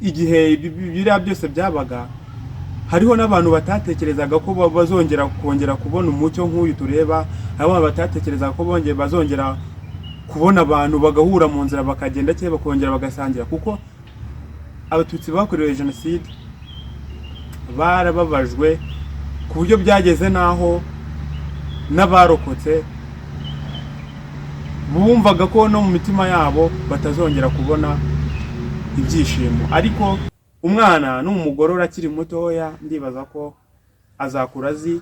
Igihe biriya byose byabaga, hariho n'abantu batatekerezaga ko bazongera kongera kubona umucyo nk'uyu tureba. Hariho abantu batatekerezaga ko bazongera kubona abantu bagahura mu nzira, bakagenda cyangwa bakongera bagasangira, kuko Abatutsi bakorewe jenoside barababajwe ku buryo byageze n'aho n'abarokotse bumvaga ko no mu mitima yabo batazongera kubona ibyishimo. Ariko umwana n'umugorora akiri mutoya, ndibaza ko azakura azi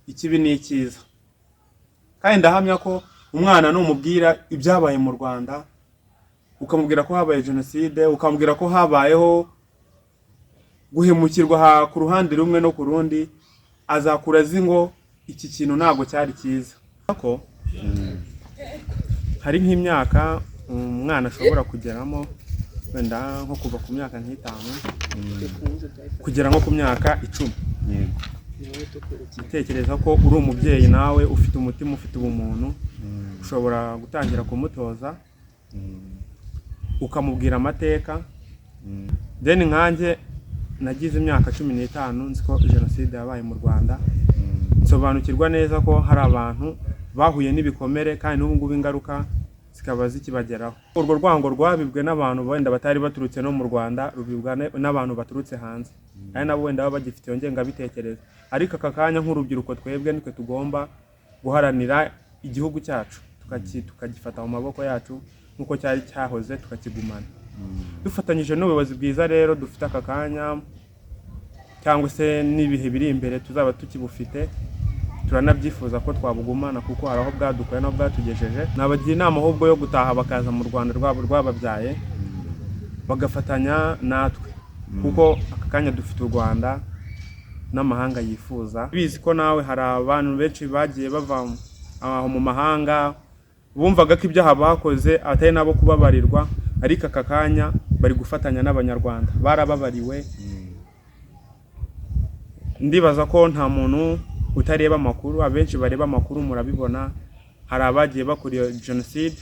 ikibi n'icyiza. Kandi ndahamya ko umwana numubwira ibyabaye mu Rwanda, ukamubwira ko habaye jenoside, ukamubwira ko habayeho guhemukirwa ku ruhande rumwe no ku rundi, azakura azi ngo iki kintu ntabwo cyari cyiza. Ko hari nk'imyaka umwana ashobora kugeramo, wenda nko kuva ku myaka nk'itanu kugera nko ku myaka 10. Gutekereza ko uri umubyeyi nawe ufite umutima, ufite ubumuntu, ushobora gutangira kumutoza, ukamubwira amateka. Then nkanjye nagize imyaka 15 nzi ko jenoside yabaye mu Rwanda, nsobanukirwa neza ko hari abantu bahuye n'ibikomere kandi n'ubu ngubu ingaruka zikaba zikibageraho. Urwo rwango rwabibwe n'abantu wenda batari baturutse no mu Rwanda, rubibwa n'abantu baturutse hanze, ari nabo wenda baba bagifite iyo ngengabitekerezo. Ariko aka kanya nk'urubyiruko, twebwe nitwe tugomba guharanira igihugu cyacu, tukagifata mu maboko yacu nk'uko cyari cyahoze, tukakigumana dufatanyije n'ubuyobozi bwiza rero dufite aka kanya, cyangwa se n'ibihe biri imbere tuzaba tukibufite. Turanabyifuza ko twabugumana, kuko hari aho bwadukuye n'aho bwatugejeje. Nabagira inama ahubwo yo gutaha, bakaza mu Rwanda rwabo rwababyaye, bagafatanya natwe, kuko aka kanya dufite u Rwanda n'amahanga yifuza. Bizi ko nawe hari abantu benshi bagiye bava aho mu mahanga, bumvaga ko ibyaha bakoze atari nabo kubabarirwa, ariko aka kanya bari gufatanya n'Abanyarwanda, barababariwe. Ndibaza ko nta muntu utareba amakuru. Abenshi bareba amakuru, murabibona, hari abagiye bakora iyo jenoside,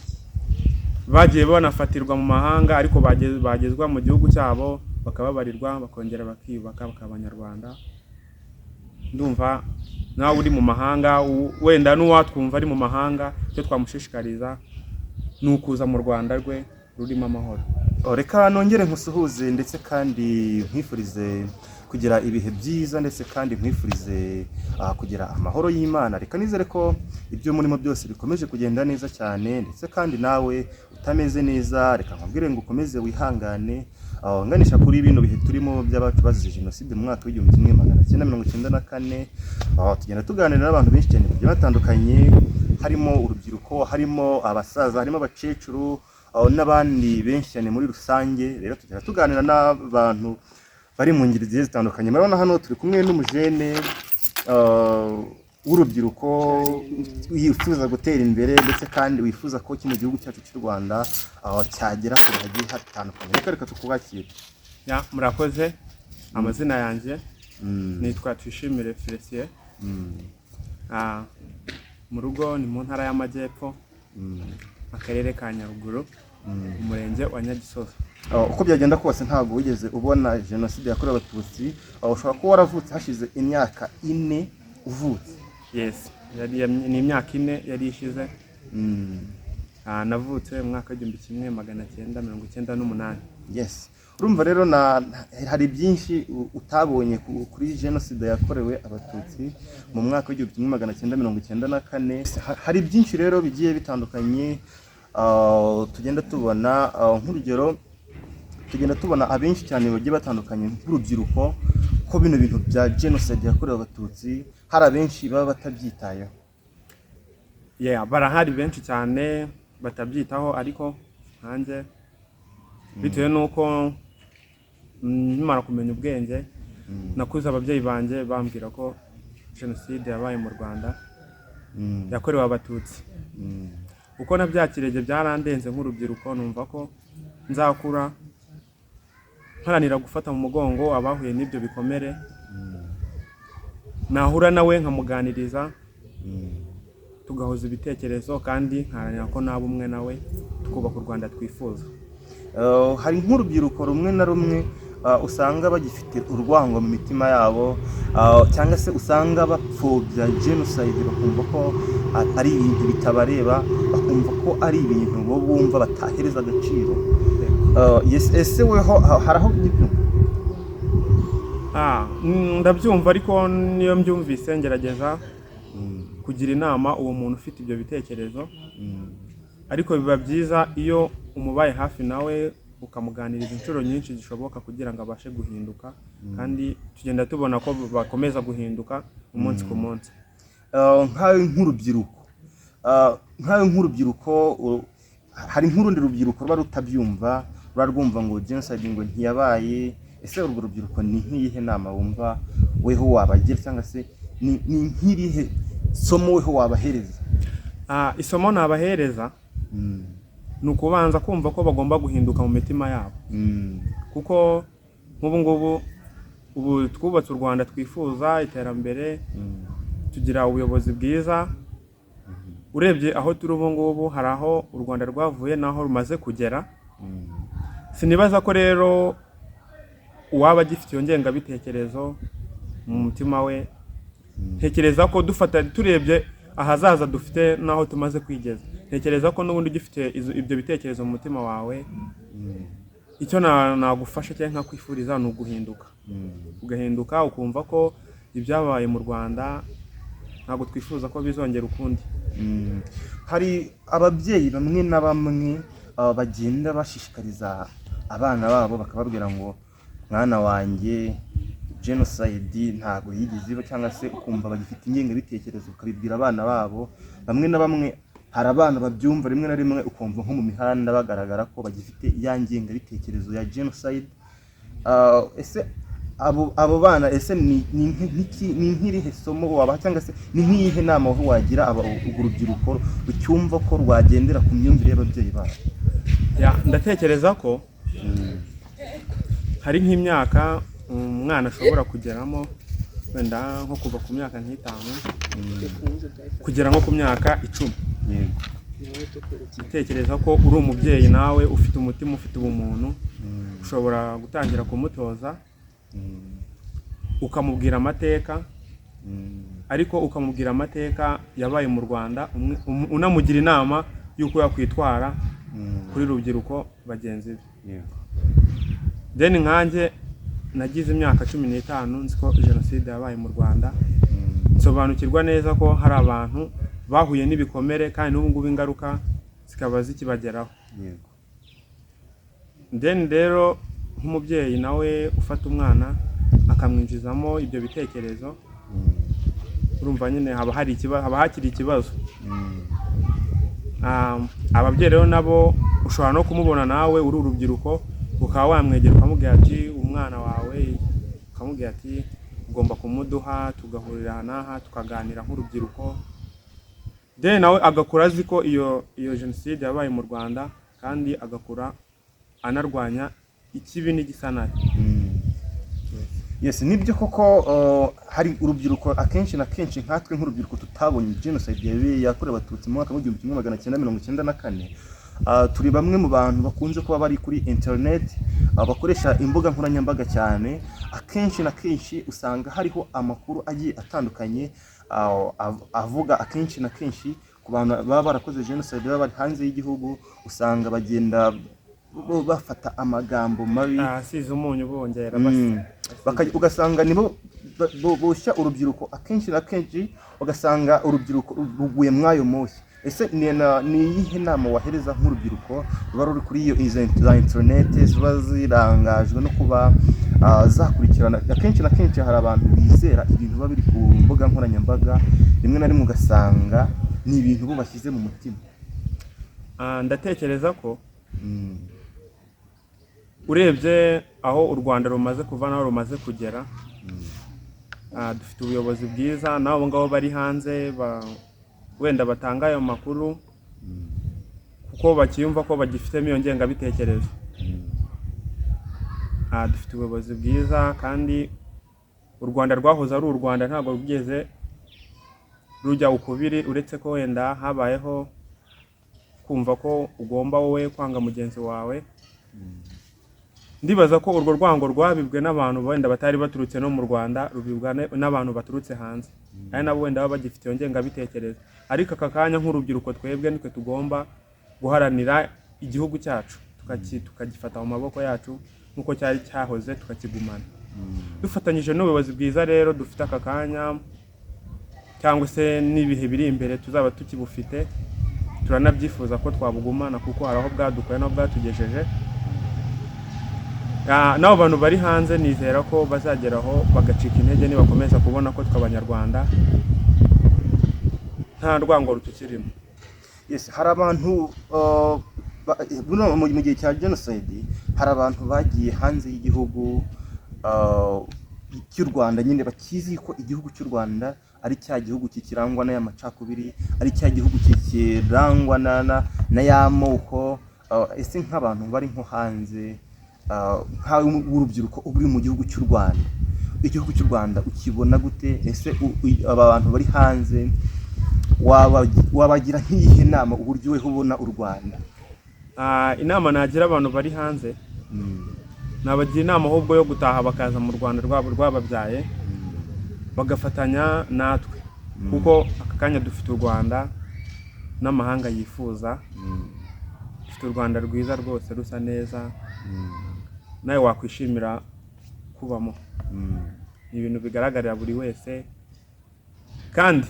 bagiye banafatirwa mu mahanga, ariko bagezwa mu gihugu cyabo bakababarirwa, bakongera bakiyubaka, bakaba Abanyarwanda. Ndumva nawe uri mu mahanga, wenda n'uwatwumva ari mu mahanga, icyo twamushishikariza ni ukuza mu Rwanda rwe rurimo amahoro. Oh, reka nongere nkusuhuze, ndetse kandi nkwifurize kugira ibihe byiza, ndetse kandi nkwifurize kugira amahoro y'Imana. Reka nizere ko ibyo murimo byose bikomeje kugenda neza cyane, ndetse kandi nawe utameze neza, reka nkubwire ngo ukomeze wihangane. Nganisha kuri bino bihe turimo by'abacu bazize jenoside mu mwaka w'1994, tugenda tuganira n'abantu benshi cyane bagiye batandukanye, harimo urubyiruko, harimo abasaza, harimo abakecuru, n'abandi benshi cyane muri rusange. Rero tugenda tuganira n'abantu bari mu ngeri zigiye zitandukanye. Murabona hano turi kumwe n'umujene w'urubyiruko wifuza gutera imbere, ndetse kandi wifuza ko kino gihugu cyacu cy'u Rwanda cyagera kure hagiye hatandukanye. Reka tukubakire. Ya, murakoze. Amazina yanjye nitwa Tuyishimire Felicien. Mu rugo ni mu Ntara y'Amajyepfo, Akarere ka Nyaruguru, Umurenge wa Nyagisozi. Uko byagenda kose ntabwo wigeze ubona jenoside yakorewe Abatutsi. Ushobora kuba waravutse hashize imyaka 4 uvutse. Yes, ni imyaka 4 yari ishize. Navutse mu mwaka w'1998. Yes, urumva rero na hari byinshi utabonye kuri jenoside yakorewe Abatutsi mu mwaka w'1994. Hari byinshi rero bigiye bitandukanye tugenda tubona, nk'urugero tugenda tubona abenshi cyane bagiye batandukanye nk'urubyiruko, ko bino bintu bya jenoside yakorewe Abatutsi hari abenshi baba batabyitayeho. Yeah, barahari benshi cyane batabyitaho, ariko nkanjye bitewe n'uko nkimara kumenya ubwenge nakuze ababyeyi banjye bambwira ko jenoside yabaye mu Rwanda yakorewe Abatutsi, uko nabyakiriye byarandenze. Nk'urubyiruko numva ko nzakura mparanira gufata mu mugongo abahuye n'ibyo bikomere, nahura nawe nkamuganiriza, tugahuza ibitekerezo, kandi nkaharanira ko naba umwe nawe, tukubaka u Rwanda twifuza. Hari nk'urubyiruko rumwe na rumwe usanga bagifite urwango mu mitima yabo, cyangwa se usanga bapfobya genocide, bakumva ko ari ibintu bitabareba, bakumva ko ari ibintu bo bumva batahereza agaciro. Yes, ese weho hari aho ujya? Ndabyumva, ariko niyo mbyumvise ngerageza kugira inama uwo muntu ufite ibyo bitekerezo, ariko biba byiza iyo umubaye hafi nawe ukamuganiriza inshuro nyinshi zishoboka kugira ngo abashe guhinduka, kandi tugenda tubona ko bakomeza guhinduka umunsi ku munsi. Nkawe nk'urubyiruko, hari nk'urundi rubyiruko ruba rutabyumva, ruba rwumva ngo genocide ngo ntiyabaye. Ese urwo rubyiruko ni nk'iyihe nama wumva weho wabagira, cyangwa se ni nk'irihe somo weho wabahereza? Isomo nabahereza ni ukubanza kumva ko bagomba guhinduka mu mitima yabo, kuko nk'ubu ngubu ubu twubatse u Rwanda twifuza iterambere, tugira ubuyobozi bwiza. Urebye aho turi ubu ngubu, hari aho u Rwanda rwavuye n'aho rumaze kugera. Sinibaza ko rero uwaba agifite iyo ngengabitekerezo mu mutima we, ntekereza ko dufata turebye ahazaza dufite n'aho tumaze kwigeza, ntekereza ko n'ubundi ugifite ibyo bitekerezo mu mutima wawe, icyo nagufasha cyangwa nkakwifuriza ni uguhinduka, ugahinduka ukumva ko ibyabaye mu Rwanda ntabwo twifuza ko bizongera ukundi. Hari ababyeyi bamwe na bamwe bagenda bashishikariza abana babo, bakababwira ngo mwana wanjye, genocide ntabwo yigeze iba, cyangwa se ukumva bagifite ingengabitekerezo, bakabibwira abana babo. Bamwe na bamwe, hari abana babyumva rimwe na rimwe, ukumva nko mu mihanda bagaragara ko bagifite ya ngengabitekerezo ya genocide. Ese abo bana, ese ni nk'irihe somo wabaha, cyangwa se ni nk'iyihe nama wowe wagira urwo rubyiruko rucyumva ko rwagendera ku myumvire y'ababyeyi babo? Yeah, ndatekereza ko hari nk'imyaka umwana ashobora kugeramo, wenda nko kuva ku myaka nk'itanu kugera nko ku myaka 10. Ndatekereza ko uri umubyeyi nawe ufite umutima, ufite ubumuntu, ushobora gutangira kumutoza, ukamubwira amateka, ariko ukamubwira amateka yabaye mu Rwanda, unamugira inama y'uko yakwitwara kuri rubyiruko bagenzi be. Then nkanjye nagize imyaka 15 nzi ko jenoside yabaye mu Rwanda, nsobanukirwa neza ko hari abantu bahuye n'ibikomere kandi n'ubu ngubu ingaruka zikaba zikibageraho. Then rero nk'umubyeyi nawe ufata umwana akamwinjizamo ibyo bitekerezo, urumva nyine haba hari ikibazo, haba hakiri ikibazo. Ababyeyi rero nabo ushobora no kumubona nawe uri urubyiruko, ukaba wamwegera ukamubwira ati umwana wawe, ukamubwira ati ugomba kumuduha tugahurira aha n'aha tukaganira nk'urubyiruko. Then nawe agakura azi ko iyo jenoside yabaye mu Rwanda, kandi agakura anarwanya ikibi n'igisa nayo. Yes, nibyo koko, hari urubyiruko akenshi na kenshi nkatwe nk'urubyiruko tutabonye genocide yabereye yakorewe Abatutsi mu mwaka w'1994. Turi bamwe mu bantu bakunze kuba bari kuri internet, bakoresha imbuga nkoranyambaga cyane. Akenshi na kenshi usanga hariho amakuru agiye atandukanye, avuga akenshi na kenshi ku bantu baba barakoze genocide baba bari hanze y'igihugu, usanga bagenda bo bafata amagambo mabi, Asize umunyu bongera. Ugasanga nibo boshya urubyiruko. Akenshi na kenshi ugasanga urubyiruko ruguye mw'ayo moshya. Ese ni iyihe nama wahereza nk'urubyiruko ruba ruri kuri iyo izo za internet, ziba zirangajwe no kuba zakurikirana? Akenshi na kenshi hari abantu bizera ibintu biba biri ku mbuga nkoranyambaga, rimwe na rimwe ugasanga ni ibintu bo bashyize mu mutima. Ndatekereza ko urebye aho u Rwanda rumaze kuva n'aho rumaze kugera, dufite ubuyobozi bwiza. N'abo ngabo bari hanze wenda batanga ayo makuru kuko bakiyumva ko bagifitemo iyo ngengabitekerezo. Dufite ubuyobozi bwiza, kandi u Rwanda rwahoze ari u Rwanda, ntabwo rwigeze rujya ukubiri, uretse ko wenda habayeho kumva ko ugomba wowe kwanga mugenzi wawe. Ndibaza ko urwo rwango rwabibwe n'abantu wenda batari baturutse no mu Rwanda, rubibwa n'abantu baturutse hanze, ari nabo wenda baba bagifite iyo ngengabitekerezo. Ariko aka kanya nk'urubyiruko, twebwe nitwe tugomba guharanira igihugu cyacu, tukagifata mu maboko yacu nk'uko cyari cyahoze, tukakigumana dufatanyije n'ubuyobozi bwiza. Rero dufite aka kanya cyangwa se n'ibihe biri imbere tuzaba tukibufite, turanabyifuza ko twabugumana, kuko hari aho bwadukuye n'aho bwatugejeje. N'abo bantu bari hanze nizera ko bazageraho bagacika intege nibakomeza kubona ko twe Abanyarwanda nta rwango rutukirimo. Yes, hari abantu buno mu gihe cya genocide hari abantu bagiye hanze y'igihugu cy'u Rwanda nyine, bakizi ko igihugu cy'u Rwanda ari cya gihugu kikirangwa n'aya macakubiri, ari cya gihugu kikirangwa na ya moko. Ese nk'abantu bari nko hanze, nkawe w'urubyiruko uba uri mu gihugu cy'u Rwanda, igihugu cy'u Rwanda ukibona gute? Ese aba bantu bari hanze wabagira nk'iyihe nama, uburyo weho ubona u Rwanda? Inama nagira abantu bari hanze, nabagira inama ahubwo yo gutaha bakaza mu Rwanda rwabo rwababyaye, bagafatanya natwe, kuko aka kanya dufite u Rwanda n'amahanga yifuza. Dufite u Rwanda rwiza rwose, rusa neza, nawe wakwishimira kubamo. Ni ibintu bigaragarira buri wese. Kandi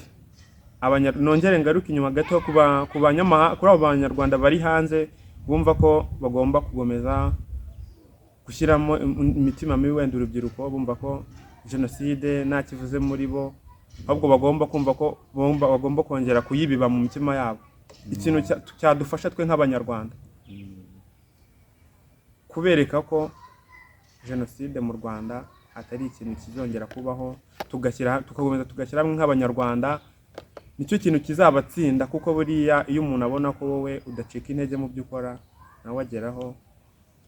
nongere ngaruke inyuma gato kuri abo banyarwanda bari hanze bumva ko bagomba gukomeza gushyiramo imitima mibi wenda urubyiruko, bumva ko jenoside nta kivuze muri bo, ahubwo bagomba kumva ko bagomba kongera kuyibiba mu mitima yabo. Ikintu cyadufasha twe nk'Abanyarwanda kubereka ko jenoside mu Rwanda atari ikintu kizongera kubaho, tugashyira, tugakomeza tugashyira hamwe nk'Abanyarwanda, nicyo kintu kizabatsinda. Kuko buriya iyo umuntu abona ko wowe udacika intege mu byo ukora, nawe ageraho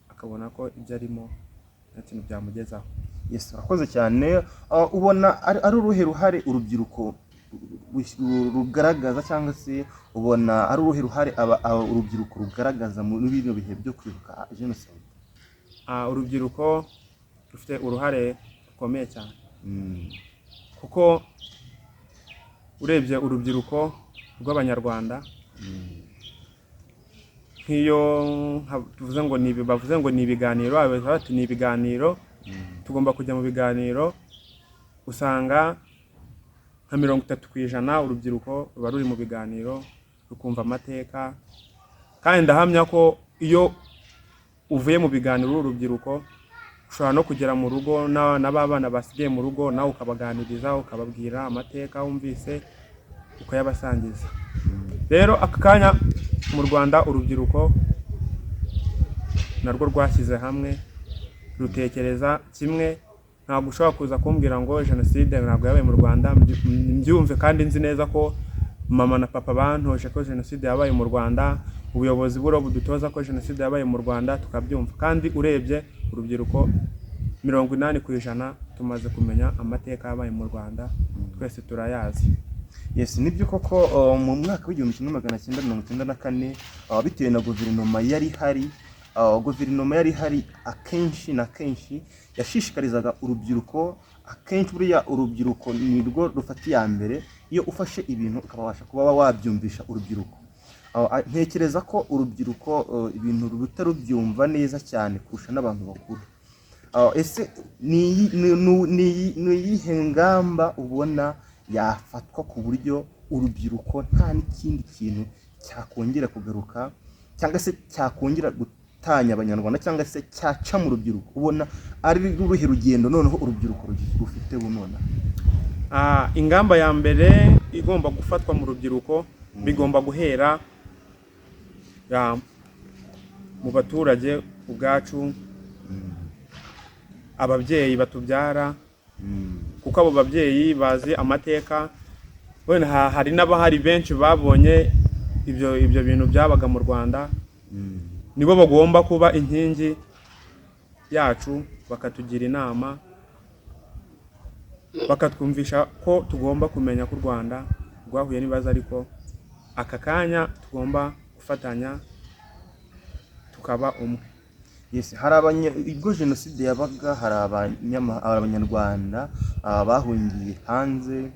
akabona ko ibyo arimo nta kintu byamugezaho. Yes, urakoze cyane. Ubona ari uruhe ruhare urubyiruko rugaragaza, cyangwa se ubona ari uruhe ruhare urubyiruko rugaragaza muri bino bihe byo kwibuka jenoside? Urubyiruko rufite uruhare rukomeye cyane, kuko urebye urubyiruko rw'Abanyarwanda, nk'iyo tuvuze ngo ni bavuze ngo ni ibiganiro, abayobozi bati ni ibiganiro, tugomba kujya mu biganiro, usanga nka 30% urubyiruko ruba ruri mu biganiro, rukumva amateka. Kandi ndahamya ko iyo uvuye mu biganiro uri urubyiruko, ushobora no kugera mu rugo n'aba bana basigaye mu rugo, nawe ukabaganiriza, ukababwira amateka wumvise, ukayabasangiza. Rero aka kanya mu Rwanda urubyiruko narwo rwashyize hamwe, rutekereza kimwe. Ntabwo ushobora kuza kumbwira ngo jenoside ntabwo yabaye mu Rwanda mbyumve, kandi nzi neza ko mama na papa bantoje ko jenoside yabaye mu Rwanda, ubuyobozi buro budutoza ko jenoside yabaye mu Rwanda, tukabyumva. Kandi urebye urubyiruko 80% tumaze kumenya amateka yabaye mu Rwanda, twese turayazi. Yes, nibyo koko. Mu mwaka w'1994, bitewe na guverinoma yari ihari, guverinoma yari ihari akenshi na kenshi yashishikarizaga urubyiruko. Akenshi buriya urubyiruko ni rwo rufata iya mbere iyo ufashe ibintu ukabasha kuba wabyumvisha urubyiruko. Ntekereza ko urubyiruko ibintu ruhita rubyumva neza cyane kurusha n'abantu bakuru. Ese ni iyihe ngamba ubona yafatwa ku buryo urubyiruko nta n'ikindi kintu cyakongera kugaruka, cyangwa se cyakongera gutanya Abanyarwanda, cyangwa se cyaca mu rubyiruko? Ubona ari uruhe rugendo noneho urubyiruko rufite bunona? Ingamba ya mbere igomba gufatwa mu rubyiruko, bigomba guhera mu baturage ubwacu, ababyeyi batubyara, kuko abo babyeyi bazi amateka. Wenda hari n'abahari benshi babonye ibyo bintu byabaga mu Rwanda, nibo bagomba kuba inkingi yacu, bakatugira inama, bakatwumvisha ko tugomba kumenya ko u Rwanda rwahuye n'ibibazo, ariko aka kanya tugomba gufatanya tukaba umwe. Yes, ubwo jenoside yabaga hari abanyarwanda bahungiye hanze.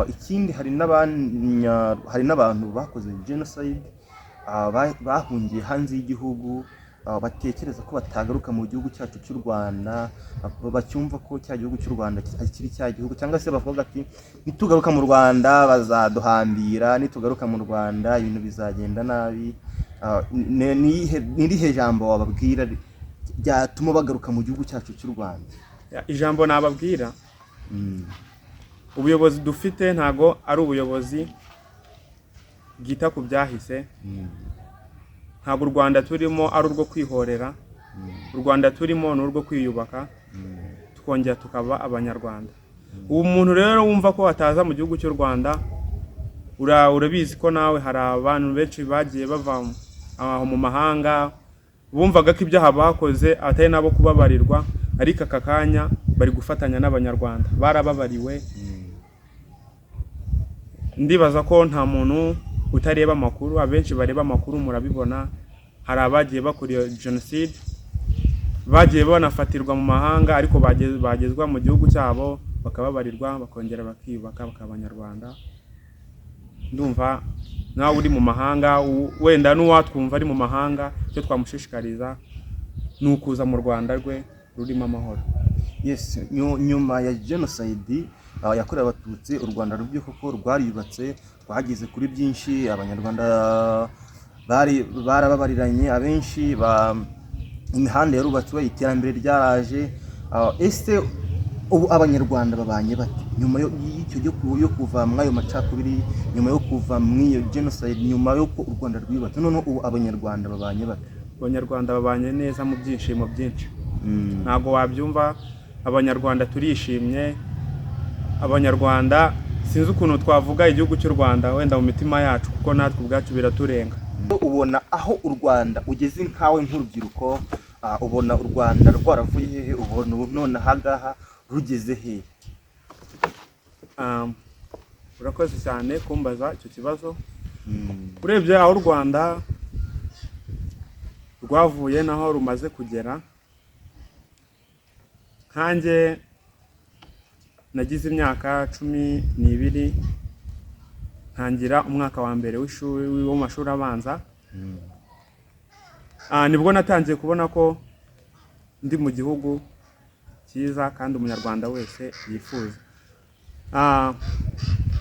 Ikindi hari n'abantu bakoze genocide bahungiye hanze y'igihugu, batekereza ko batagaruka mu gihugu cyacu cy'u Rwanda, bacyumva ko cya gihugu cy'u Rwanda kiri cya gihugu, cyangwa se bavuga ati nitugaruka mu Rwanda bazaduhambira, nitugaruka mu Rwanda ibintu bizagenda nabi. Ni irihe jambo wababwira ryatuma bagaruka mu gihugu cyacu cy'u Rwanda? Ijambo nababwira, ubuyobozi dufite ntago ari ubuyobozi bwita ku byahise. Ntabwo u Rwanda turimo ari urwo kwihorera. U Rwanda turimo ni urwo kwiyubaka, tukongera tukaba Abanyarwanda. Ubu muntu rero wumva ko ataza mu gihugu cy'u Rwanda, urabizi ko nawe hari abantu benshi bagiye bava aho mu mahanga bumvaga ko ibyaha bakoze atari nabo kubabarirwa, ariko aka kanya bari gufatanya n'Abanyarwanda, barababariwe. Ndibaza ko nta muntu utareba amakuru, abenshi bareba amakuru murabibona. Hari abagiye bakora iyo jenoside bagiye banafatirwa mu mahanga, ariko bagezwa mu gihugu cyabo bakababarirwa, bakongera bakiyubaka bakaba Abanyarwanda. Ndumva nawe uri mu mahanga, wenda n'uwatwumva ari mu mahanga, icyo twamushishikariza ni ukuza mu Rwanda rwe rurimo amahoro. Yes, nyuma ya genocide yakorewe Abatutsi, u Rwanda rubyo koko rwariyubatse, rwageze kuri byinshi. Abanyarwanda bari barababariranye, abenshi imihanda yarubatswe, iterambere ryaraje. Ese ubu Abanyarwanda babanye bate nyuma y'icyo yo kuva muri ayo macakubiri, nyuma yo kuva muri iyo genocide, nyuma y'uko u Rwanda rwiyubatse, noneho ubu Abanyarwanda babanye bate? Abanyarwanda babanye neza mu byishimo byinshi. Ntabwo wabyumva, Abanyarwanda turishimye. Abanyarwanda, sinzi ukuntu twavuga igihugu cy'u Rwanda wenda mu mitima yacu, kuko natwe ubwacu biraturenga. Ubona aho u Rwanda ugeze nkawe nk'urubyiruko, ubona u Rwanda rwaravuye hehe? Ubona ubu none ahangaha rugeze hehe? Urakoze cyane kumbaza icyo kibazo. Urebye aho u Rwanda rwavuye n'aho rumaze kugera, nkanjye nagize imyaka 12 ntangira umwaka wa mbere w'ishuri wo mu mashuri abanza. Nibwo natangiye kubona ko ndi mu gihugu cyiza kandi Umunyarwanda wese yifuza.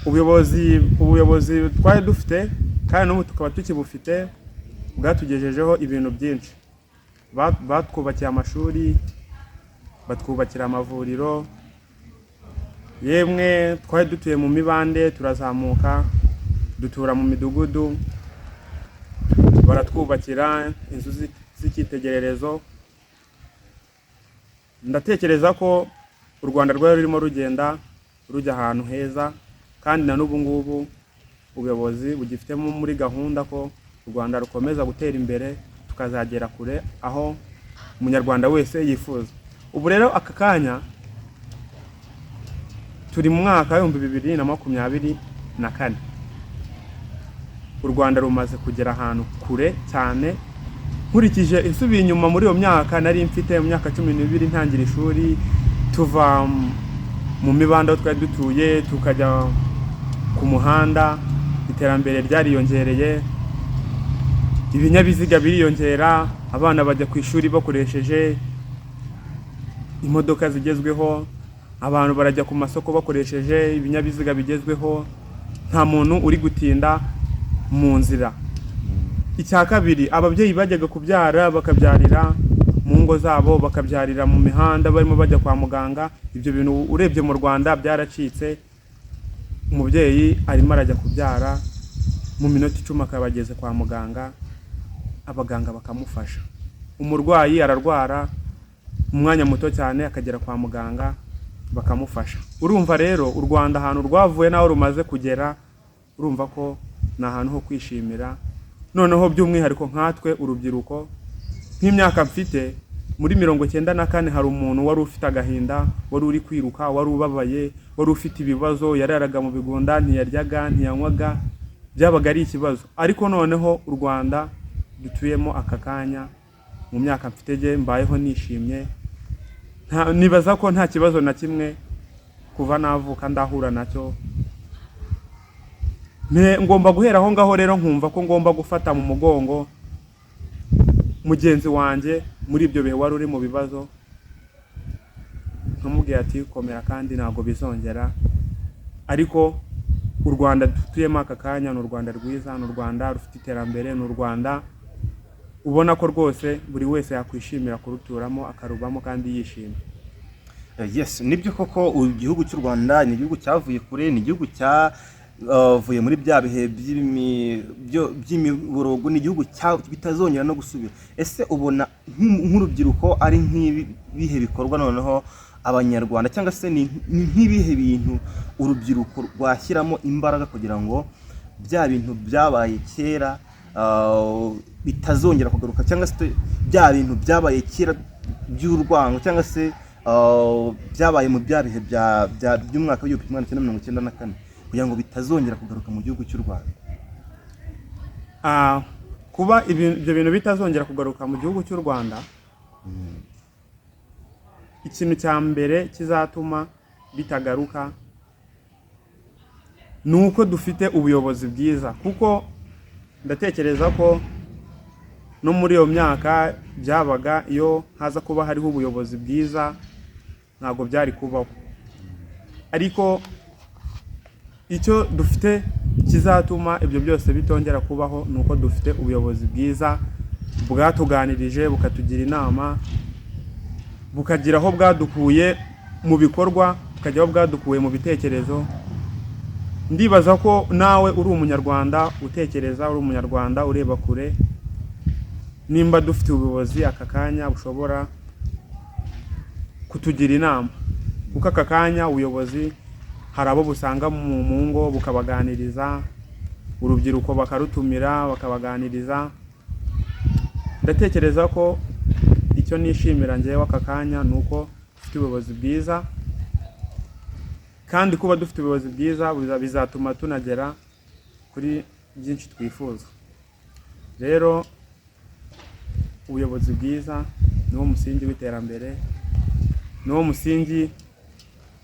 Ubuyobozi twari dufite kandi n'ubu tukaba tukibufite bwatugejejeho ibintu byinshi. Batwubakiye amashuri, batwubakira amavuriro, yemwe twari dutuye mu mibande turazamuka dutura mu midugudu, baratwubakira inzu z'icyitegererezo. Ndatekereza ko u Rwanda rwari rurimo rugenda rujya ahantu heza, kandi na n'ubu ngubu ubuyobozi bugifitemo muri gahunda ko u Rwanda rukomeza gutera imbere, tukazagera kure aho Umunyarwanda wese yifuza. Ubu rero aka kanya turi mu mwaka w'2024, u Rwanda rumaze kugera ahantu kure cyane. Nkurikije isubiye inyuma muri iyo myaka nari mfite, mu myaka 12 ntangira ishuri, tuva mu mibanda aho twari dutuye tukajya ku muhanda, iterambere ryariyongereye, ibinyabiziga biriyongera, abana bajya ku ishuri bakoresheje imodoka zigezweho, abantu barajya ku masoko bakoresheje ibinyabiziga bigezweho, nta muntu uri gutinda mu nzira. Icya kabiri, ababyeyi bajyaga kubyara bakabyarira mu ngo zabo, bakabyarira mu mihanda barimo bajya kwa muganga. Ibyo bintu urebye mu Rwanda byaracitse. Umubyeyi arimo arajya kubyara, mu minota 10 akaba ageze kwa muganga, abaganga bakamufasha. Umurwayi ararwara mu mwanya muto cyane akagera kwa muganga bakamufasha. Urumva rero u Rwanda ahantu rwavuye n'aho rumaze kugera, urumva ko ni ahantu ho kwishimira. Noneho by'umwihariko nkatwe urubyiruko, nk'imyaka mfite, muri 94 hari umuntu wari ufite agahinda, wari uri kwiruka, wari ubabaye, wari ufite ibibazo, yararaga mu bigunda, ntiyaryaga, ntiyanywaga, byabaga ari ikibazo. Ariko noneho u Rwanda dutuyemo aka kanya Mu myaka mfite jye mbayeho nishimye. Nibaza ko nta kibazo na kimwe kuva navuka ndahura nacyo. Ngomba guhera aho ngaho rero nkumva ko ngomba gufata mu mugongo mugenzi wanjye muri ibyo bihe wari uri mu bibazo, nkamubwira ati: "Komera kandi ntabwo bizongera." Ariko u Rwanda dutuyemo aka kanya ni u Rwanda rwiza, ni u Rwanda rufite iterambere, ni u Rwanda ubona ko rwose buri wese yakwishimira kuruturamo, akarubamo kandi yishimye. Yes, nibyo koko, igihugu cy'u Rwanda ni igihugu cyavuye kure, ni igihugu cyavuye muri bya bihe by'imiborogo, ni igihugu bitazongera no gusubira. Ese ubona nk'urubyiruko ari nk'ibihe bikorwa noneho abanyarwanda, cyangwa se ni nk'ibihe bintu urubyiruko rwashyiramo imbaraga kugira ngo bya bintu byabaye kera bitazongera kugaruka, cyangwa se bya bintu byabaye kera by'urwango, cyangwa se byabaye mu bya bihe by'umwaka w'1994, kugira ngo bitazongera kugaruka mu gihugu cy'u Rwanda? Kuba ibyo bintu bitazongera kugaruka mu gihugu cy'u Rwanda, ikintu cya mbere kizatuma bitagaruka ni uko dufite ubuyobozi bwiza, kuko ndatekereza ko no muri iyo myaka byabaga, iyo haza kuba hariho ubuyobozi bwiza ntabwo byari kubaho. Ariko icyo dufite kizatuma ibyo byose bitongera kubaho ni uko dufite ubuyobozi bwiza bwatuganirije, bukatugira inama, bukagira aho bwadukuye mu bikorwa, bukagira aho bwadukuye mu bitekerezo. Ndibaza ko nawe uri umunyarwanda utekereza, uri umunyarwanda ureba kure, nimba dufite ubuyobozi aka kanya bushobora kutugira inama, kuko aka kanya ubuyobozi hari abo busanga mu ngo bukabaganiriza, urubyiruko bakarutumira bakabaganiriza. Ndatekereza ko icyo nishimira ngewe aka kanya ni uko dufite ubuyobozi bwiza, kandi kuba dufite ubuyobozi bwiza bizatuma tunagera kuri byinshi twifuza. Rero ubuyobozi bwiza niwo musingi w'iterambere, niwo musingi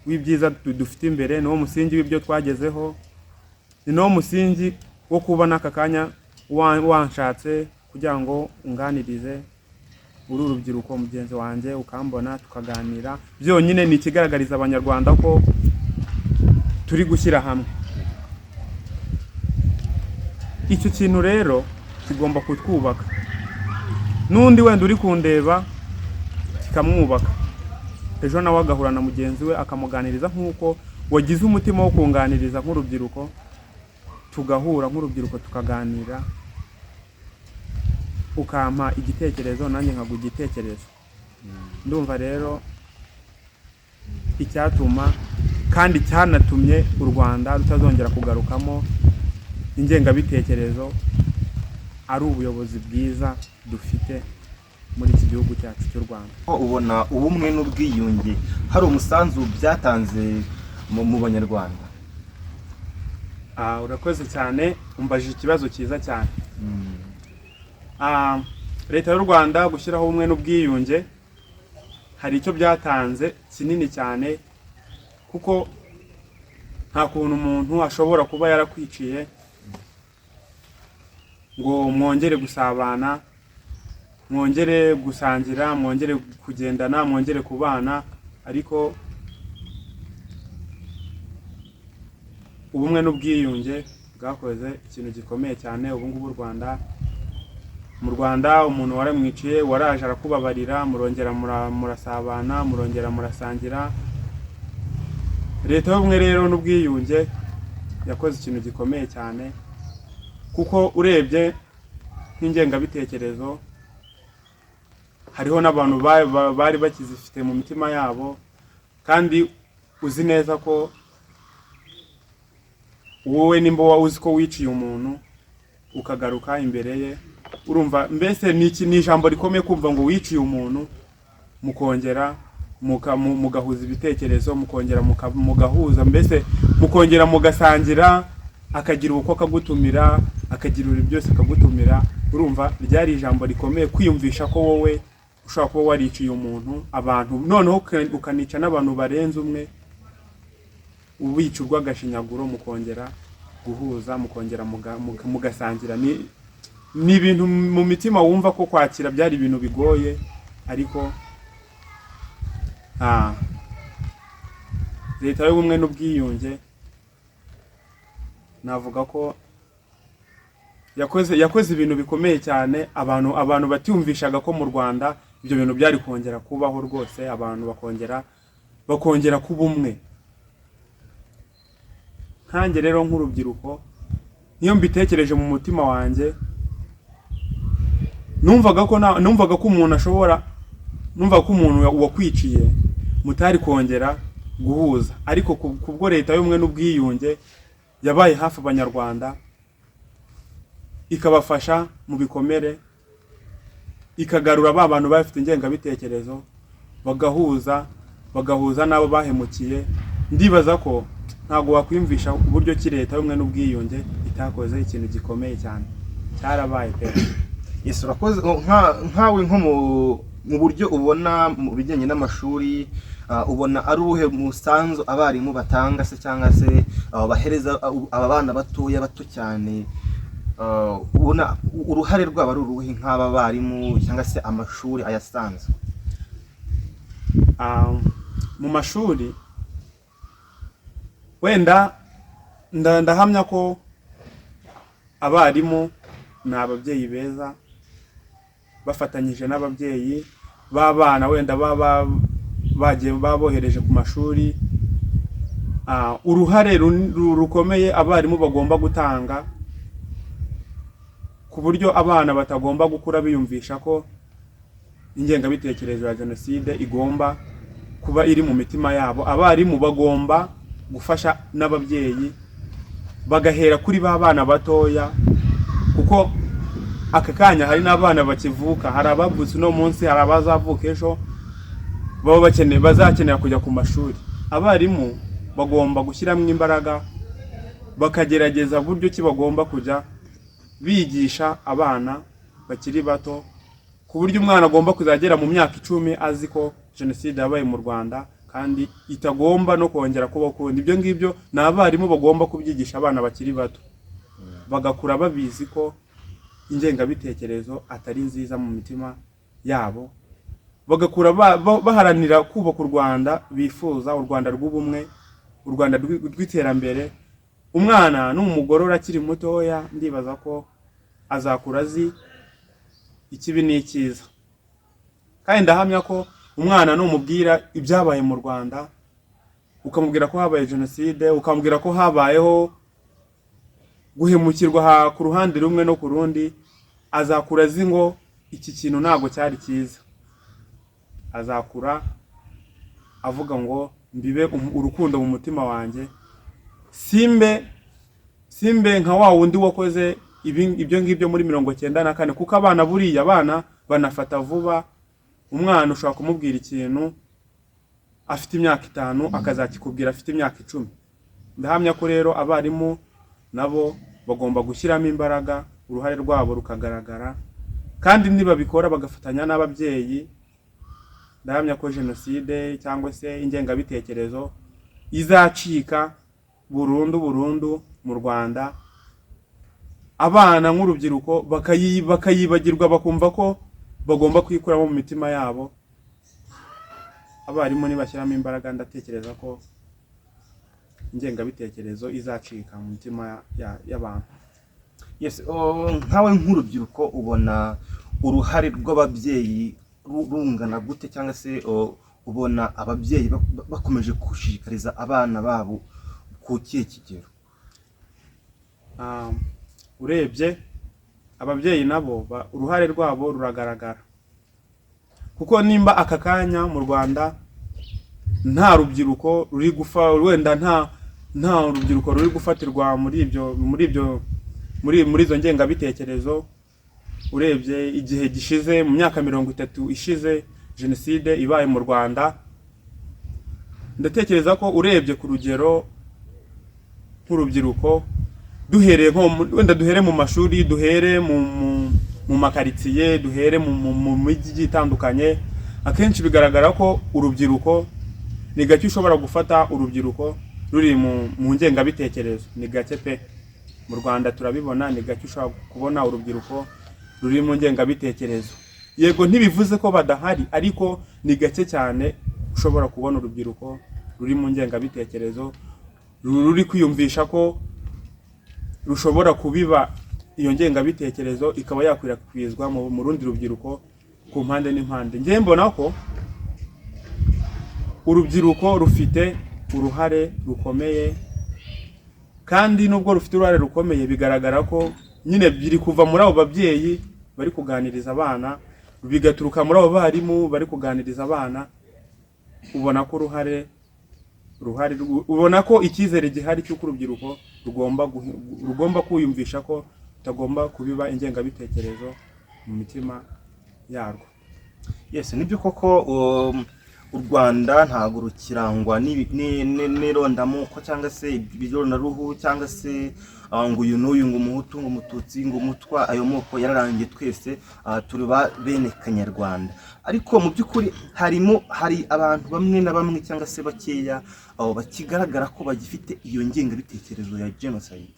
w'ibyiza dufite imbere, niwo musingi w'ibyo twagezeho, ni nawo musingi wo kuba n'aka kanya wanshatse kugira ngo unganirize, uri urubyiruko mugenzi wanjye, ukambona tukaganira, byonyine ni ikigaragariza abanyarwanda ko turi gushyira hamwe. Icyo kintu rero kigomba kutwubaka, n'undi wenda uri kundeba kikamwubaka, ejo nawe agahura na mugenzi we akamuganiriza nk'uko wagize umutima wo kunganiriza nk'urubyiruko, tugahura nk'urubyiruko tukaganira, ukampa igitekerezo nanjye nkaguha igitekerezo. Ndumva rero icyatuma kandi cyanatumye u Rwanda rutazongera kugarukamo ingengabitekerezo ari ubuyobozi bwiza dufite muri iki gihugu cyacu cy'u Rwanda. Ko ubona ubumwe n'ubwiyunge hari umusanzu byatanze mu banyarwanda? Urakoze cyane, umbajije ikibazo cyiza cyane. Leta y'u Rwanda gushyiraho ubumwe n'ubwiyunge hari icyo byatanze kinini cyane, kuko nta kuntu umuntu ashobora kuba yarakwiciye ngo mwongere gusabana, mwongere gusangira, mwongere kugendana, mwongere kubana. Ariko ubumwe n'ubwiyunge bwakoze ikintu gikomeye cyane. Ubu ngubu u Rwanda, mu Rwanda umuntu waramwiciye waraje arakubabarira, murongera murasabana, murongera murasangira. Leta y'ubumwe rero n'ubwiyunge yakoze ikintu gikomeye cyane, kuko urebye nk'ingengabitekerezo hariho n'abantu bari bakizifite mu mitima yabo, kandi uzi neza ko wowe nimba uzi ko wiciye umuntu ukagaruka imbere ye, urumva mbese ni iki, ni ijambo rikomeye kumva ngo wiciye umuntu, mukongera mugahuza ibitekerezo, mukongera mugahuza, mbese mukongera mugasangira, akagira ubukwe akagutumira, akagira ibintu byose akagutumira. Urumva ryari ijambo rikomeye, kwiyumvisha ko wowe ushobora kuba wariciye umuntu, abantu, noneho ukanica n'abantu barenze umwe, ubica urw'agashinyaguro, mukongera guhuza, mukongera mugasangira. Ni ibintu mu mitima wumva ko kwakira byari ibintu bigoye, ariko leta y'ubumwe n'ubwiyunge navuga ko yakoze ibintu bikomeye cyane. Abantu batiyumvishaga ko mu Rwanda ibyo bintu byari kongera kubaho rwose, abantu bakongera kuba umwe. Nkanjye rero nk'urubyiruko, niyo mbitekereje mu mutima wanjye, numvaga ko umuntu ashobora, numvaga ko umuntu wakwiciye mutari kongera guhuza, ariko kubwo leta y'ubumwe n'ubwiyunge yabaye hafi Abanyarwanda, ikabafasha mu bikomere, ikagarura ba bantu bafite ingengabitekerezo, bagahuza n'abo bahemukiye. Ndibaza ko ntabwo wakwiyumvisha uburyo ki leta y'ubumwe n'ubwiyunge itakoze ikintu gikomeye cyane. Cyarabaye pe. Yes, urakoze. Nkawe nko mu buryo ubona mu bijyanye n'amashuri, ubona ari uwuhe musanzu abarimu batanga se, cyangwa se bahereza aba bana batoya, bato cyane? Ubona uruhare rwabo ari uruhe nk'aba barimu cyangwa se amashuri ayasanzwe? Mu mashuri wenda ndahamya ko abarimu ni ababyeyi beza, bafatanyije n'ababyeyi b'abana wenda baba bagiye babohereje ku mashuri. Uruhare rukomeye abarimu bagomba gutanga ku buryo abana batagomba gukura biyumvisha ko ingengabitekerezo ya jenoside igomba kuba iri mu mitima yabo, abarimu bagomba gufasha n'ababyeyi, bagahera kuri ba bana batoya, kuko aka kanya hari n'abana bakivuka, hari abavutse uno munsi, hari abazavuka ejo, baba bakeneye, bazakenera kujya ku mashuri. Abarimu bagomba gushyiramo imbaraga, bakagerageza buryo ki bagomba kujya bigisha abana bakiri bato, ku buryo umwana agomba kuzagera mu myaka 10 azi ko jenoside yabaye mu Rwanda kandi itagomba no kongera kubaho ukundi. Ibyo ngibyo ni abarimu bagomba kubyigisha abana bakiri bato, bagakura babizi ko ingengabitekerezo atari nziza mu mitima yabo, bagakura baharanira kubaka u Rwanda bifuza, u Rwanda rw'ubumwe, u Rwanda rw'iterambere. Umwana n'umugorora akiri mutoya, ndibaza ko azakura azi ikibi n'icyiza. Kandi ndahamya ko umwana numubwira ibyabaye mu Rwanda, ukamubwira ko habaye jenoside, ukamubwira ko habayeho guhemukirwa ku ruhande rumwe no ku rundi, azakura azi ngo iki kintu ntabwo cyari cyiza. Azakura avuga ngo mbibe urukundo mu mutima wanjye, simbe nka wa wundi wakoze ibyo ngibyo muri 94. Kuko abana, buriya abana banafata vuba. Umwana ushobora kumubwira ikintu afite imyaka 5, akazakikubwira afite imyaka 10. Ndahamya ko rero abarimu nabo bagomba gushyiramo imbaraga, uruhare rwabo rukagaragara, kandi nibabikora bagafatanya n'ababyeyi, ndahamya ko jenoside cyangwa se ingengabitekerezo izacika burundu burundu mu Rwanda, abana nk'urubyiruko bakayibagirwa, bakumva ko bagomba kuyikuramo mu mitima yabo. Abarimu nibashyiramo imbaraga, ndatekereza ko ingengabitekerezo izacika mu mitima y'abantu. Yes, nkawe nk'urubyiruko ubona uruhare rw'ababyeyi rungana gute, cyangwa se ubona ababyeyi bakomeje gushishikariza abana babo ku kihe kigero? Urebye ababyeyi nabo uruhare rwabo ruragaragara, kuko nimba aka kanya mu Rwanda nta rubyiruko ruri gufa, wenda nta rubyiruko ruri gufatirwa muri ibyo muri izo ngengabitekerezo, urebye igihe gishize, mu myaka 30 ishize jenoside ibaye mu Rwanda, ndatekereza ko urebye ku rugero nk'urubyiruko, duhereye nko wenda duhere mu mashuri, duhere mu, mu, mu mu makaritsiye, duhere mu mijyi igiye itandukanye, akenshi bigaragara ko urubyiruko ni gake ushobora gufata urubyiruko ruri mu ngengabitekerezo. Ni gake pe. Mu Rwanda turabibona, ni gake ushobora kubona urubyiruko ruri mu ngengabitekerezo. Yego, ntibivuze ko badahari, ariko ni gake cyane ushobora kubona urubyiruko ruri mu ngengabitekerezo, ruri kwiyumvisha ko rushobora kubiba iyo ngengabitekerezo ikaba yakwirakwizwa mu rundi rubyiruko ku mpande n'impande. Njye mbona ko urubyiruko rufite uruhare rukomeye, kandi nubwo rufite uruhare rukomeye, bigaragara ko nyine biri kuva muri abo babyeyi bari kuganiriza abana, bigaturuka muri abo barimu bari kuganiriza abana. Ubona ko uruhare ruhari, ubona ko icyizere gihari cy'uko urubyiruko rugomba kwiyumvisha ko rutagomba kubiba ingengabitekerezo mu mitima yarwo. Yes, nibyo koko, u Rwanda ntabwo rukirangwa n'irondamoko cyangwa se ibirondaruhu cyangwa se ngo uyu n'uyu, ngo umuhutu, ngo umututsi, ngo umutwa. Ayo moko yararangiye, twese turi ba bene kanyarwanda. Ariko mu by'ukuri hari abantu bamwe na bamwe cyangwa se bakeya bakigaragara ko bagifite iyo ngengabitekerezo ya genocide.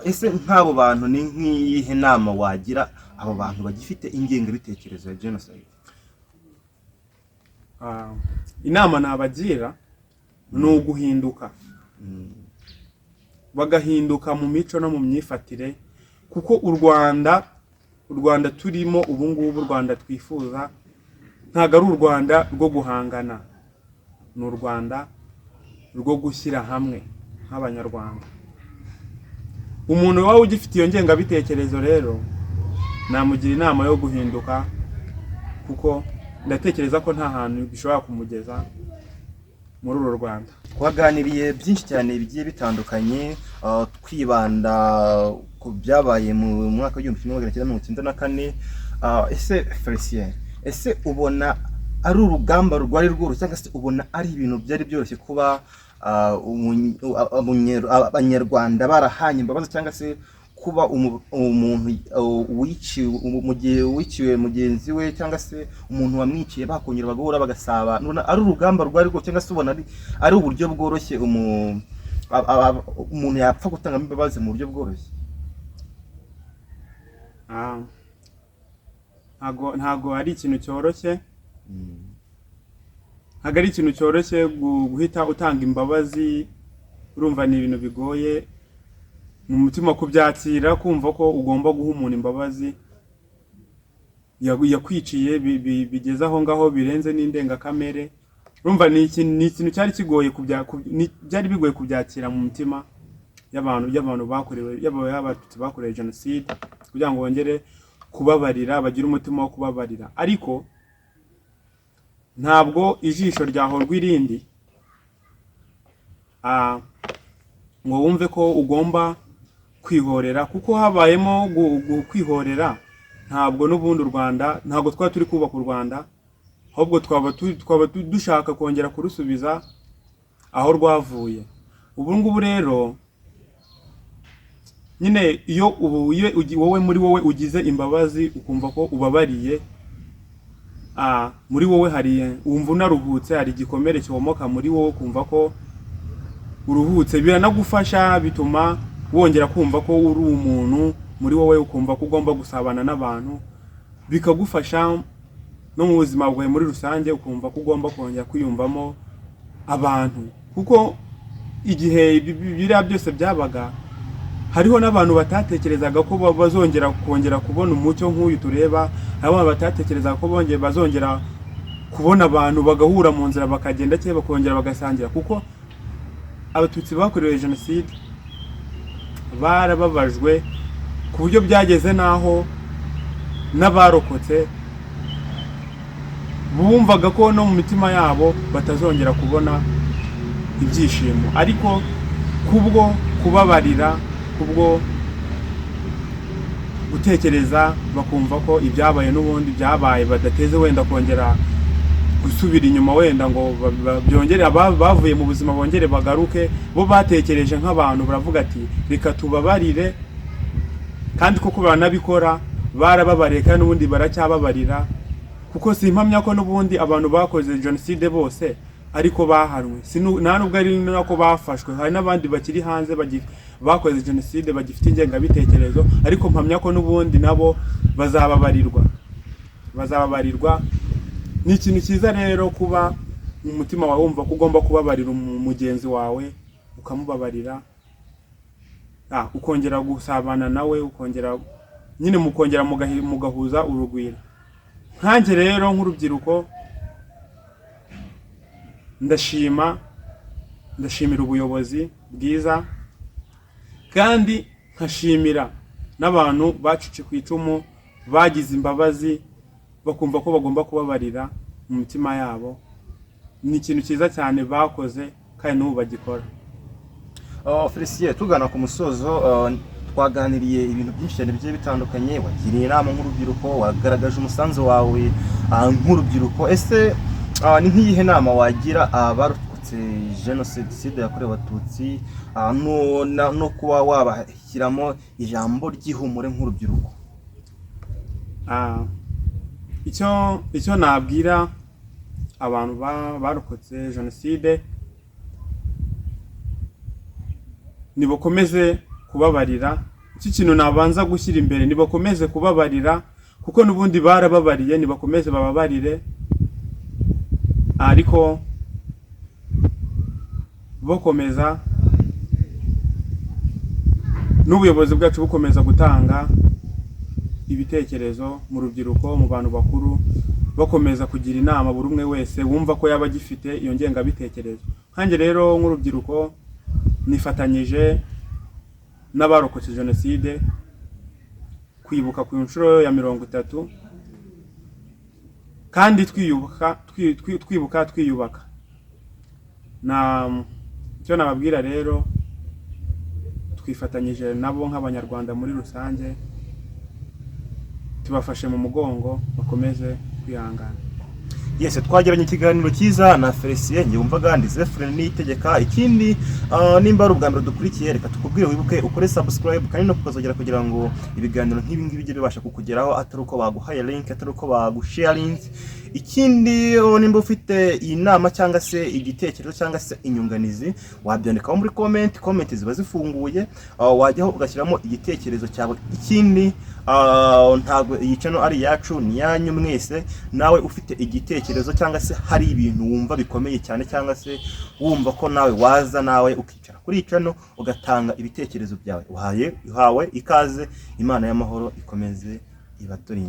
Ese nk'abo bantu ni nk'iyihe nama wagira abo bantu bagifite ingengabitekerezo ya genocide? Inama nabagira ni uguhinduka, bagahinduka mu mico no mu myifatire, kuko u Rwanda turimo ubu ngubu, u Rwanda twifuza, ntabwo ari u Rwanda rwo guhangana, ni u Rwanda rwo gushyira hamwe nk'Abanyarwanda. Umuntu waba ugifite iyo ngengabitekerezo rero namugira inama yo guhinduka, kuko ndatekereza ko nta hantu bishobora kumugeza muri uru Rwanda. Twaganiriye byinshi cyane bigiye bitandukanye, twibanda ku byabaye mu mwaka w'1994. Ese Felicien, ese ubona ari urugamba rwari rworoshye, cyangwa se ubona ari ibintu byari byoroshye kuba Abanyarwanda barahanye imbabazi, cyangwa se kuba umuntu wiciwe, mu gihe wiciwe mugenzi we cyangwa se umuntu wamwiciye bakongera bagahura bagasabana, ubona ari urugamba rwari rwo, cyangwa se ubona ari uburyo bworoshye umuntu yapfa gutangamo imbabazi mu buryo bworoshye? Ntago ari ikintu cyoroshye, ntago ari ikintu cyoroshye guhita utanga imbabazi. Urumva ni ibintu bigoye mu mutima kubyakira, kumva ko ugomba guha umuntu imbabazi yakwiciye bigeze aho ngaho, birenze n'indengakamere. Urumva ni ikintu cyari kigoye byari bigoye kubyakira mu mitima y'abantu bakorewe, yaba y'Abatutsi bakorewe jenoside, kugira ngo bongere kubabarira, bagire umutima wo kubabarira. Ariko ntabwo ijisho ryahorwa irindi, ngo wumve ko ugomba kwihorera, kuko habayemo kwihorera, ntabwo n'ubundi u Rwanda, ntabwo twaba turi kubaka u Rwanda, ahubwo twaba dushaka kongera kurusubiza aho rwavuye. Ubu ngubu rero nyine, iyo ubu iyo wowe muri wowe ugize imbabazi, ukumva ko ubabariye, muri wowe hari wumva unaruhutse, hari igikomere cyomoka muri wowe, ukumva ko uruhutse. Biranagufasha, bituma wongera kumva ko uri umuntu muri wowe, ukumva ko ugomba gusabana n'abantu, bikagufasha no mu buzima bwawe muri rusange, ukumva ko ugomba kongera kwiyumvamo abantu. Kuko igihe biriya byose byabaga, hariho n'abantu batatekerezaga ko bazongera kongera kubona umucyo nk'uyu tureba. Hariho abantu batatekerezaga ko bazongera kubona abantu bagahura mu nzira, bakagenda cyangwa bakongera bagasangira, kuko Abatutsi bakorewe jenoside barababajwe ku buryo byageze n'aho n'abarokotse bumvaga ko no mu mitima yabo batazongera kubona ibyishimo. Ariko kubwo kubabarira, kubwo gutekereza, bakumva ko ibyabaye n'ubundi byabaye, badateze wenda kongera gusubira inyuma, wenda ngo byongere bavuye mu buzima bongere bagaruke. Bo batekereje nk'abantu, baravuga ati: "Reka tubabarire." Kandi koko baranabikora. Barababariye kandi n'ubundi baracyababarira, kuko simpamya ko n'ubundi abantu bakoze jenoside bose ariko bahanwe. Nta nubwo ari nako bafashwe, hari n'abandi bakiri hanze bakoze jenoside bagifite ingengabitekerezo, ariko mpamya ko n'ubundi nabo bazababarirwa, bazababarirwa. Ni ikintu cyiza rero kuba mu mutima wawe wumva ko ugomba kubabarira mugenzi wawe, ukamubabarira, ukongera gusabana nawe, ukongera nyine mukongera mugahuza urugwiro. Nkanjye rero nk'urubyiruko ndashimira ubuyobozi bwiza, kandi nkashimira n'abantu bacitse ku icumu bagize imbabazi, bakumva ko bagomba kubabarira mu mitima yabo. Ni ikintu cyiza cyane bakoze kandi n'ubu bagikora. Oh, Felicien, tugana ku musozo, twaganiriye ibintu byinshi cyane bigiye bitandukanye. Wagiriye inama nk'urubyiruko, wagaragaje umusanzu wawe nk'urubyiruko. Ese ni nk'iyihe nama wagira abarokotse jenoside yakorewe Abatutsi, no kuba wabashyiramo ijambo ry'ihumure nk'urubyiruko? Icyo nabwira abantu barokotse jenoside, nibakomeze kubabarira. Icyo kintu nabanza gushyira imbere, nibakomeze kubabarira, kuko n'ubundi barababariye, nibakomeze bababarire, ariko bakomeza n'ubuyobozi bwacu bukomeza gutanga ibitekerezo mu rubyiruko, mu bantu bakuru, bakomeza kugira inama buri umwe wese wumva ko yaba agifite iyo ngengabitekerezo. Nkanjye rero nk'urubyiruko nifatanyije n'abarokotse jenoside kwibuka ku nshuro ya 30, kandi twiyubaka, twibuka twiyubaka. Na icyo nababwira rero, twifatanyije nabo nk'Abanyarwanda muri rusange, tubafashe mu mugongo, bakomeze kwihangana. Yes, twagiranye ikiganiro cyiza na Felicien. Njye wumvaga ndi Zephyrin Niyitegeka. Ikindi, nimba ari ubwa mbere dukurikiye, reka tukubwire wibuke ukore subscribe kandi no kukazogera, kugira ngo ibiganiro nk'ibi ngibi bijye bibasha kukugeraho atari uko baguhaye link, atari uko bagusharinze. Ikindi, nimba ufite inama cyangwa se igitekerezo cyangwa se inyunganizi, wabyandikaho muri comment. Comment ziba zifunguye, wajyaho ugashyiramo igitekerezo cyawe. Ikindi, ntabwo iyi channel ari iyacu, ni iyanyu mwese. Nawe ufite igitekerezo cyangwa se hari ibintu wumva bikomeye cyane, cyangwa se wumva ko nawe waza nawe ukicara kuri iyi channel ugatanga ibitekerezo byawe, uhawe ikaze. Imana y'amahoro ikomeze ibaturinde.